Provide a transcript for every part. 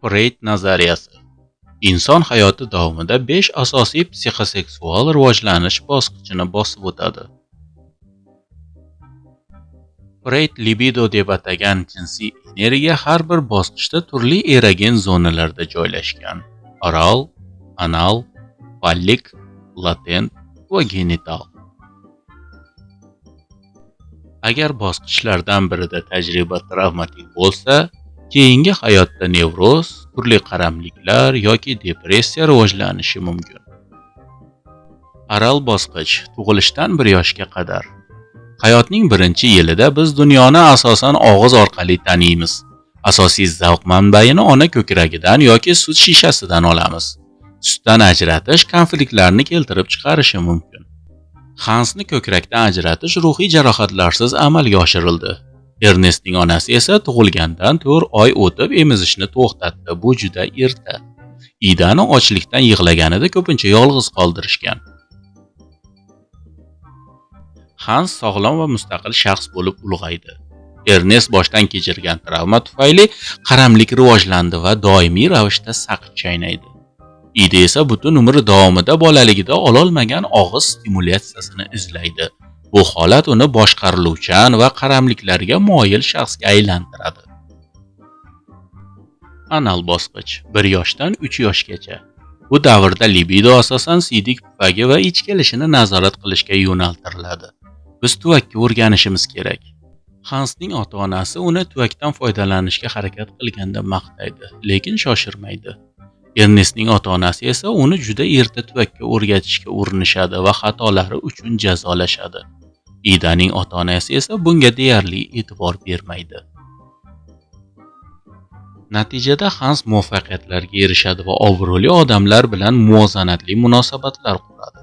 Freyd nazariyasi. Inson hayoti davomida 5 asosiy psixoseksual rivojlanish bosqichini bosib o'tadi. Freyd libido deb atagan jinsiy energiya har bir bosqichda turli erogen zonalarda joylashgan: oral, anal, fallik, latent va genital. Agar bosqichlardan birida tajriba travmatik bo'lsa, keyingi hayotda nevroz, turli qaramliklar yoki depressiya rivojlanishi mumkin. Oral bosqich tug'ilishdan 1 yoshga qadar. Hayotning birinchi yilida biz dunyoni asosan og'iz orqali taniymiz. Asosiy zavq manbaini ona ko'kragidan yoki sut shishasidan olamiz. Sutdan ajratish konfliktlarni keltirib chiqarishi mumkin. Hansni ko'krakdan ajratish ruhiy jarohatlarsiz amalga oshirildi. Ernestning onasi esa tug'ilgandan 4 oy o'tib emizishni to'xtatdi. Bu juda erta. Idani ochlikdan yig'laganida ko'pincha yolg'iz qoldirishgan. Hans sog'lom va mustaqil shaxs bo'lib ulg'aydi. Ernest boshdan kechirgan travma tufayli qaramlik rivojlandi va doimiy ravishda saqich chaynaydi. Ida esa butun umri davomida bolaligida ololmagan og'iz stimulyatsiyasini izlaydi. Bu holat uni boshqariluvchan va qaramliklarga moyil shaxsga aylantiradi. Anal bosqich 1 yoshdan 3 yoshgacha. Bu davrda libido asosan siydik pufagi va ich kelishini nazorat qilishga yo'naltiriladi. Biz tuvakka o'rganishimiz kerak. Hansning ota-onasi uni tuvakdan foydalanishga harakat qilganda maqtaydi, lekin shoshirmaydi. Ernestning ota-onasi esa uni juda erta tuvakka o'rgatishga urinishadi va xatolari uchun jazolashadi. Idaning ota-onasi esa bunga deyarli e'tibor bermaydi. Natijada Hans muvaffaqiyatlarga erishadi va obro'li odamlar bilan muvozanatli munosabatlar quradi.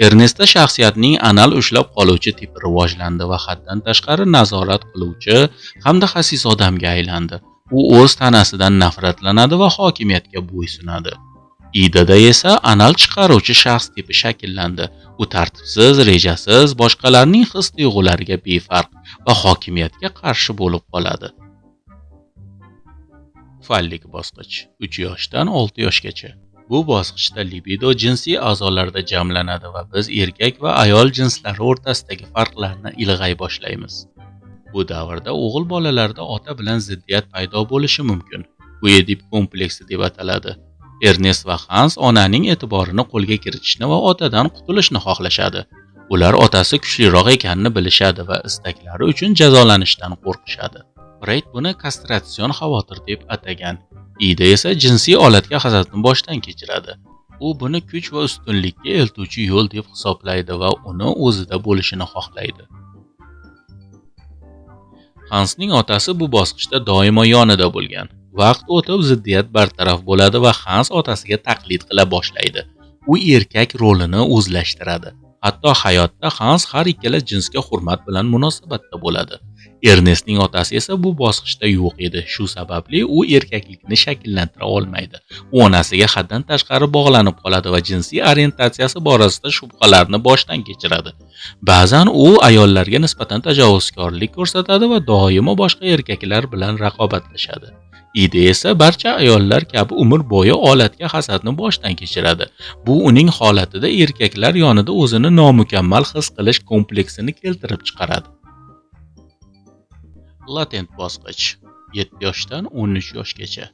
Ernestda shaxsiyatning anal ushlab qoluvchi tipi rivojlandi va haddan tashqari nazorat qiluvchi hamda xasis odamga aylandi. U o'z tanasidan nafratlanadi va hokimiyatga bo'ysunadi. Idada esa anal chiqaruvchi shaxs tipi shakllandi. U tartibsiz, rejasiz, boshqalarning his-tuyg'ulariga befarq va hokimiyatga qarshi bo'lib qoladi. Fallik bosqich 3 yoshdan 6 yoshgacha. Bu bosqichda libido jinsiy a'zolarda jamlanadi va biz erkak va ayol jinslari o'rtasidagi farqlarni ilg'ay boshlaymiz. Bu davrda o'g'il bolalarda ota bilan ziddiyat paydo bo'lishi mumkin. Bu Edip kompleksi deb ataladi. Ernest va Hans onaning e'tiborini qo'lga kiritishni va otadan qutulishni xohlashadi. Ular otasi kuchliroq ekanini bilishadi va istaklari uchun jazolanishdan qo'rqishadi. Freyd buni kastratsion xavotir deb atagan. Ida esa jinsiy olatga hasadni boshdan kechiradi. U buni kuch va ustunlikka eltuvchi yo'l deb hisoblaydi va uni o'zida bo'lishini xohlaydi. Hansning otasi bu bosqichda doimo yonida bo'lgan. Vaqt o'tib ziddiyat bartaraf bo'ladi va Hans otasiga taqlid qila boshlaydi. U erkak rolini o'zlashtiradi. Hatto hayotda Hans har ikkala jinsga hurmat bilan munosabatda bo'ladi. Ernestning otasi esa bu bosqichda yo'q edi. Shu sababli u erkaklikni shakllantira olmaydi. U onasiga haddan tashqari bog'lanib qoladi va jinsiy orientatsiyasi borasida shubhalarni boshdan kechiradi. Ba'zan u ayollarga nisbatan tajovuzkorlik ko'rsatadi va doimo boshqa erkaklar bilan raqobatlashadi. Ida esa barcha ayollar kabi umr bo'yi olatga hasadni boshdan kechiradi. Bu uning holatida erkaklar yonida o'zini nomukammal his qilish kompleksini keltirib chiqaradi. Latent bosqich 7 yoshdan 13 yoshgacha.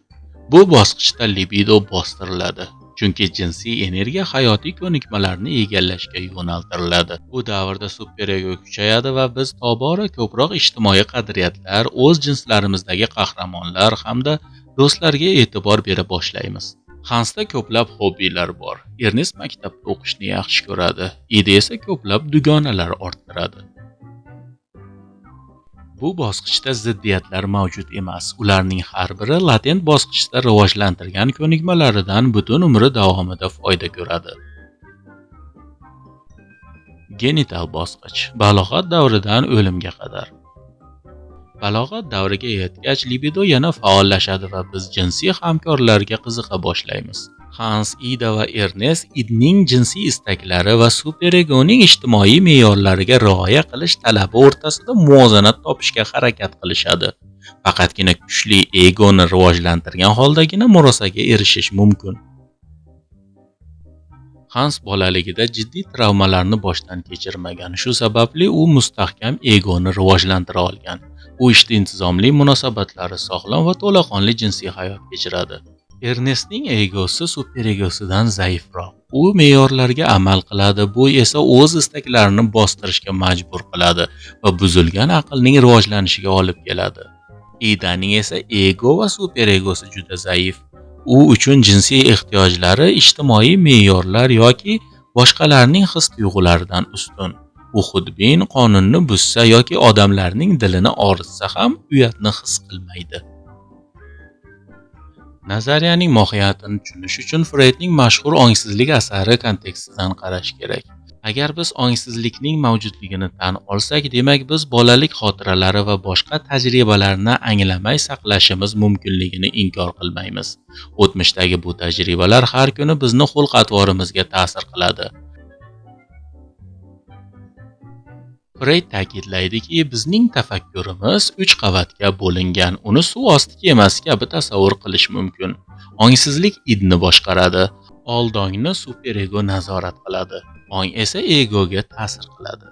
Bu bosqichda libido bostiriladi, chunki jinsiy energiya hayotiy ko'nikmalarni egallashga yo'naltiriladi. Bu davrda superego kuchayadi va biz tobora ko'proq ijtimoiy qadriyatlar, o'z jinslarimizdagi qahramonlar hamda do'stlarga e'tibor bera boshlaymiz. Hansda ko'plab hobbilar bor. Ernest maktabda o'qishni yaxshi ko'radi, Ida esa ko'plab dugonalar orttiradi. Bu bosqichda ziddiyatlar mavjud emas. Ularning har biri latent bosqichda rivojlantirgan ko'nikmalaridan butun umri davomida foyda ko'radi. Genital bosqich balog'at davridan o'limga qadar. Balog'at davriga yetgach libido yana faollashadi va biz jinsiy hamkorlarga qiziqa boshlaymiz. Hans, Ida va Ernest idning jinsiy istaklari va superegoning ijtimoiy me'yorlariga rioya qilish talabi o'rtasida muvozanat topishga harakat qilishadi. Faqatgina kuchli egoni rivojlantirgan holdagina murosaga erishish mumkin. Hans bolaligida jiddiy travmalarni boshdan kechirmagan. Shu sababli u mustahkam egoni rivojlantira olgan. U ishda intizomli, munosabatlari sog'lom va to'laqonli jinsiy hayot kechiradi. Ernestning egosi superegosidan zaifroq. U me'yorlarga amal qiladi, bu esa o'z istaklarini bostirishga majbur qiladi va buzilgan aqlning rivojlanishiga olib keladi. Idaning esa ego va superegosi juda zaif. U uchun jinsiy ehtiyojlari ijtimoiy me'yorlar yoki boshqalarning his-tuyg'ularidan ustun. U xudbin, qonunni buzsa yoki odamlarning dilini og'ritsa ham uyatni his qilmaydi. Nazariyaning mohiyatini tushunish uchun Freydning mashhur Ongsizlik asari kontekstidan qarash kerak. Agar biz ongsizlikning mavjudligini tan olsak, demak biz bolalik xotiralari va boshqa tajribalarni anglamay saqlashimiz mumkinligini inkor qilmaymiz. O'tmishdagi bu tajribalar har kuni bizni xulq-atvorimizga ta'sir qiladi. Freyd ta'kidlaydiki, bizning tafakkurimiz 3 qavatga bo'lingan. Uni suv osti kemasi kabi tasavvur qilish mumkin. Ongsizlik idni boshqaradi, oldongni superego nazorat qiladi, ong esa egoga ta'sir qiladi.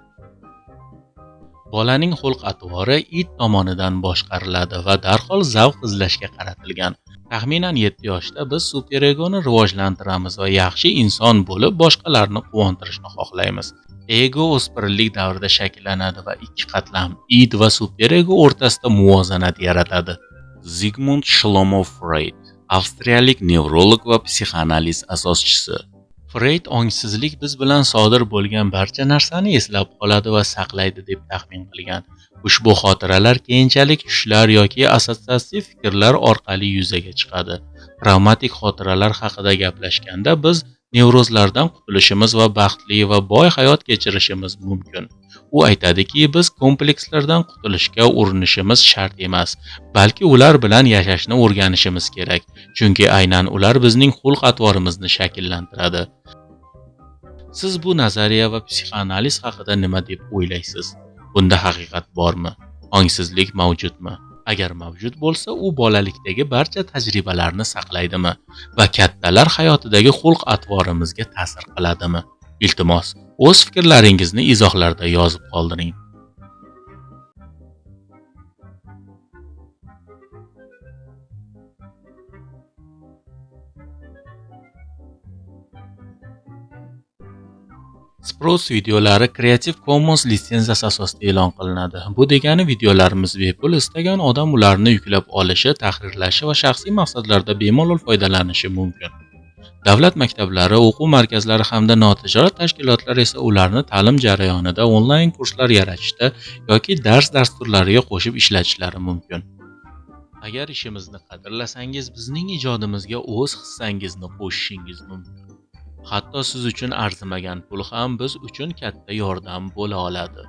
Bolaning xulq-atvori id tomonidan boshqariladi va darhol zavq izlashga qaratilgan. Taxminan 7 yoshda biz superegoni rivojlantiramiz va yaxshi inson bo'lib boshqalarni quvontirishni xohlaymiz. Ego o'spirinlik davrida shakllanadi va ikki qatlam id va superego o'rtasida muvozanat yaratadi. Zigmund Shlomo Freyd, avstriyalik nevrolog va psixoanaliz asoschisi. Freyd ongsizlik biz bilan sodir bo'lgan barcha narsani eslab qoladi va saqlaydi deb taxmin qilgan. Ushbu xotiralar keyinchalik tushlar yoki assotsiativ fikrlar orqali yuzaga chiqadi. Travmatik xotiralar haqida gaplashganda biz nevrozlardan qutulishimiz va baxtli va boy hayot kechirishimiz mumkin. U aytadiki, biz komplekslardan qutulishga urinishimiz shart emas, balki ular bilan yashashni o'rganishimiz kerak, chunki aynan ular bizning xulq-atvorimizni shakllantiradi. Siz bu nazariya va psixoanaliz haqida nima deb o'ylaysiz? Bunda haqiqat bormi? Ongsizlik mavjudmi? Agar mavjud bo'lsa, u bolalikdagi barcha tajribalarni saqlaydimi va kattalar hayotidagi xulq-atvorimizga ta'sir qiladimi? Iltimos, o'z fikrlaringizni izohlarda yozib qoldiring. Sprouts videolari Creative Commons litsenziyasi asosida e'lon qilinadi. Bu degani videolarimiz bepul, istagan odam ularni yuklab olishi, tahrirlashi va shaxsiy maqsadlarda bemalol foydalanishi mumkin. Davlat maktablari, o'quv markazlari hamda notijorat tashkilotlar esa ularni ta'lim jarayonida onlayn kurslar yaratishda yoki dars dasturlariga qo'shib ishlatishlari mumkin. Agar ishimizni qadrlasangiz, bizning ijodimizga o'z hissangizni qo'shishingiz mumkin. Hatto siz uchun arzimagan pul ham biz uchun katta yordam bo'la oladi.